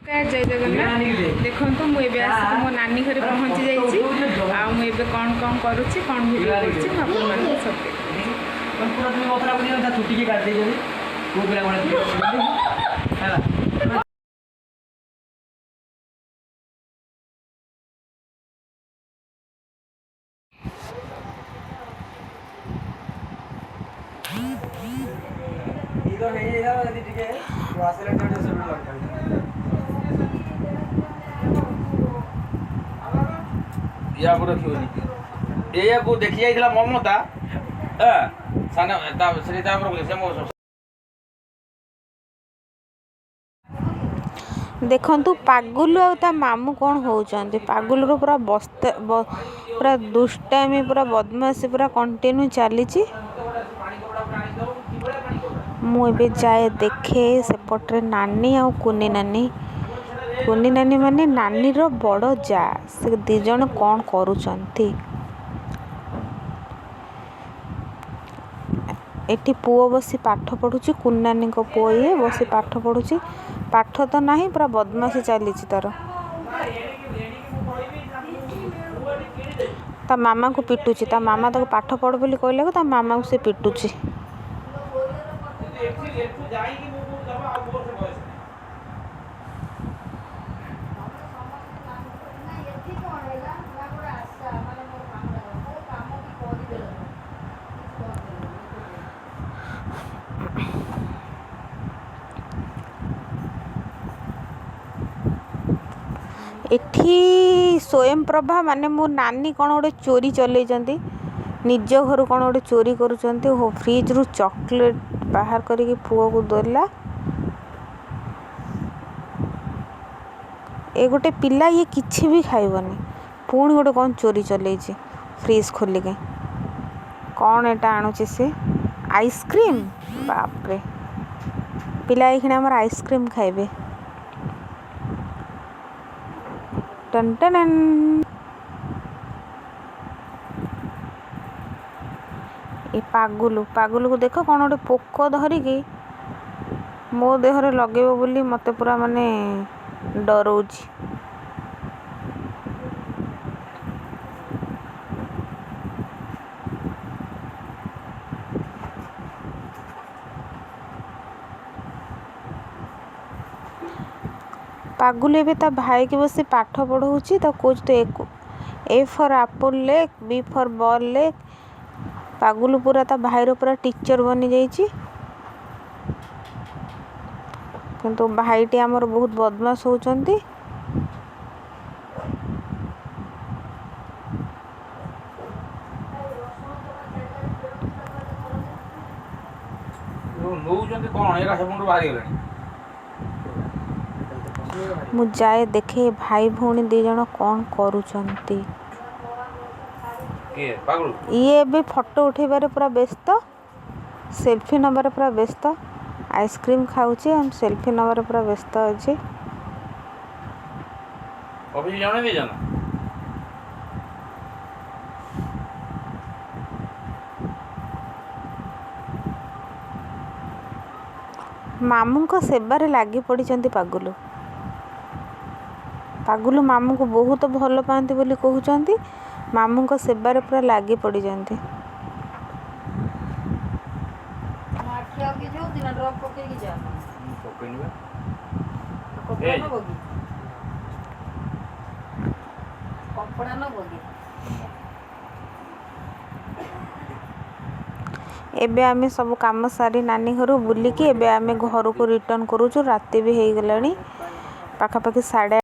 ଜୟ ଜଗନ୍ନାଥ। ଦେଖନ୍ତୁ, ମୁଁ ଏବେ ଆସିକି ମୋ ନାନୀ ଘରେ ପହଞ୍ଚି ଯାଇଛି। ଆଉ ମୁଁ ଏବେ କ'ଣ କ'ଣ କରୁଛି, କ'ଣ ଭିଡ଼ିଓ କରୁଛି, ମୁଁ ଆପଣମାନଙ୍କୁ ସବୁ ଦେଖାଉଛି। ପୁରା তুমি ମଥୁରା ବୁଝି ତା ଚୁଟିକି କାଟି ଦେଇଛନ୍ତି, ପୁଅ ପିଲା ଭଳିଆ ହେଲା। ହେଇଯାଇଥାନ୍ତା ଯଦି ଟିକେ ଆସିଲେ ଟିକେ ସେପଟେ ଲଗେଇ ୟାକୁ ରଖିବନି। ଏଇଆକୁ ଦେଖି ଯାଇଥିଲା ମମତା ସାନ ତା ସେଠି ତାପରେ ସେ ମୋ ଦେଖନ୍ତୁ, ପାଗୁଲୁ ଆଉ ତା ମାମୁଁ କ'ଣ ହେଉଛନ୍ତି। ପାଗୁଲୁର ପୁରା ବସ୍ତା ପୁରା ଦୁଷ୍ଟାମି, ପୁରା ବଦମାସି ପୁରା କଣ୍ଟିନ୍ୟୁ ଚାଲିଛି। ମୁଁ ଏବେ ଯାଏ ଦେଖେ ସେପଟରେ ନାନୀ ଆଉ କୁନି ନାନୀ, କୁନି ନାନୀ ମାନେ ନାନୀର ବଡ଼ ଯା, ସେ ଦୁଇ ଜଣ କ'ଣ କରୁଛନ୍ତି। ଏଠି ପୁଅ ବସି ପାଠ ପଢ଼ୁଛି। କୁନି ନାନୀଙ୍କ ପୁଅ ଇଏ ବସି ପାଠ ପଢ଼ୁଛି। ପାଠ ତ ନାହିଁ, ପୁରା ବଦମାସି ଚାଲିଛି ତାର। ତା ମାମାକୁ ପିଟୁଛି। ତା ମାମା ତାକୁ ପାଠ ପଢ଼ ବୋଲି କହିଲାକୁ ତା ମାମାକୁ ସେ ପିଟୁଛି। ଏଠୁ ଯାଇକି ମୁଁ ଦବ ଆଉ ମୋର ସେ ବୟସ ନାହିଁ। ଏଠି କ'ଣ ହେଲା ନା, ଗୋଟେ ଆଶା ମାନେ ମୋର କାମଟା ମୋ କାମ ବି କରିଦେଲ, କିଛି କରିଦେଲନି। ଏଠି ସ୍ୱୟଂପ୍ରଭା ମାନେ ମୋ ନାନୀ କ'ଣ ଗୋଟେ ଚୋରି ଚଲେଇଛନ୍ତି। ନିଜ ଘରୁ କ'ଣ ଗୋଟେ ଚୋରି କରୁଛନ୍ତି। ଓ ଫ୍ରିଜ୍ରୁ ଚକୋଲେଟ୍ ବାହାର କରିକି ପୁଅକୁ ଦେଲା। ଏ ଗୋଟେ ପିଲା, ଇଏ କିଛି ବି ଖାଇବନି। ପୁଣି ଗୋଟେ କ'ଣ ଚୋରି ଚଲେଇଛି। ଫ୍ରିଜ୍ ଖୋଲିକି କ'ଣ ଏଇଟା ଆଣୁଛି ସେ? ଆଇସ୍କ୍ରିମ୍। ବାପରେ, ପିଲା ଏଇକ୍ଷିଣା ଆମର ଆଇସ୍କ୍ରିମ୍ ଖାଇବେ। Ton ton. ଏ ପାଗୁଲୁ, ପାଗୁଲୁକୁ ଦେଖ, କ'ଣ ଗୋଟେ ପୋକ ଧରିକି ମୋ ଦେହରେ ଲଗେଇବ ବୋଲି ମୋତେ ପୁରା ମାନେ ଡରଉଛି। ପାଗୁଲୁ ଏବେ ତା ଭାଇକି ବସି ପାଠ ପଢ଼ଉଛି। ତାକୁ କହୁଛି, ତୁ ଏ ଫର୍ ଆପଲ୍ ଲେଖ, ବି ଫର୍ ବଲ୍ ଲେଖ। ପାଗୁଲୁ ପୁରା ତା ଭାଇର ପୁରା ଟିଚର୍ ବନିଯାଇଛି। କିନ୍ତୁ ଭାଇଟି ଆମର ବହୁତ ବଦମାସ ହେଉଛନ୍ତି। ନଉଛନ୍ତି କ'ଣ ଏରା ସେପଟୁ ବାହାରିଗଲାଣି। ମୁଁ ଯାଏ ଦେଖେ ଭାଇ ଭଉଣୀ ଦୁଇ ଜଣ କ'ଣ କରୁଛନ୍ତି। କିଏ ପାଗଳୁ? ଇଏ ଏବେ ଫଟୋ ଉଠେଇବାରେ ପୁରା ବ୍ୟସ୍ତ, ସେଲଫି ନେବାରେ ପୁରା ବ୍ୟସ୍ତ। ଆଇସ୍କ୍ରିମ୍ ଖାଉଛି ଆଉ ସେଲଫି ନେବାରେ ପୁରା ବ୍ୟସ୍ତ ଅଛି। ଅଫିସ ଜଣେଇ ଦେଇଛ ନା? ମାମୁଁଙ୍କ ସେବାରେ ଲାଗି ପଡ଼ିଛନ୍ତି ପାଗୁଲୁ। ପାଗୁଲୁ ମାମୁଁଙ୍କୁ ବହୁତ ଭଲ ପାଆନ୍ତି ବୋଲି କହୁଛନ୍ତି। ମାମୁଁଙ୍କ ସେବାରେ ପୁରା ଲାଗି ପଡ଼ିଛନ୍ତି। ଆଖି ଆଉ କିଛି ହଉଛି ନା ଡ୍ରପ୍ ପକେଇକି ଯା। ମୁଁ ପକେଇନି ବା। କପଡ଼ା ଏଇ। ନବ କି? କପଡ଼ା ନବ କି? ଏବେ ଆମେ ସବୁ କାମ ସାରି, ନାନୀ ଘରୁ ବୁଲିକି ଏବେ ଆମେ ଘରକୁ ରିଟର୍ଣ୍ଣ କରୁଛୁ। ରାତି ବି ହେଇଗଲାଣି, ପାଖାପାଖି ସାଢ଼େ